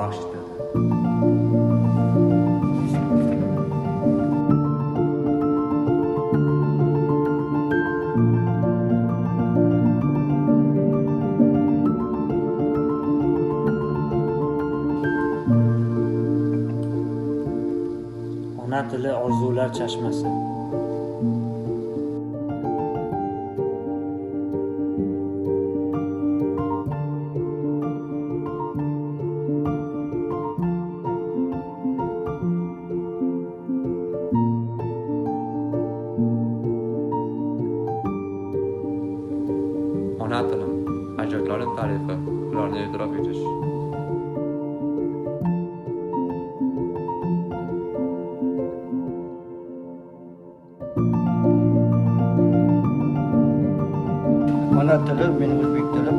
baxsh etadi. Ona tili orzular chashmasi. Ona tilim, ajdodlarim tarixi, ularni e'tirof etish. Ona tilim, mening o'zbek tilim.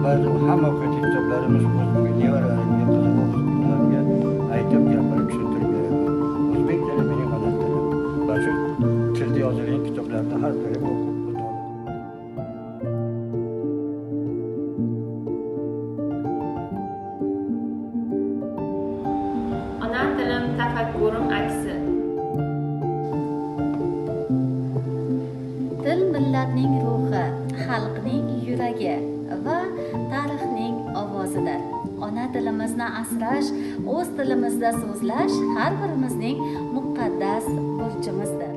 Ba'zi hamma o'qiyotgan kitoblarimiz o'zbek nevaralarimga, qizim o'g'illarimga aytib, gapirib tushuntirib beraman. O'zbek tili mening ona tilim. Va shu tilda yozilgan kitoblarni har doim o'qib mutolaa. Ona tilim tafakkurim aksi. Til millatning ruhi, xalqning yuragi va tarixning ovozidir. Ona tilimizni asrash, o'z tilimizda so'zlash har birimizning muqaddas burchimizdir.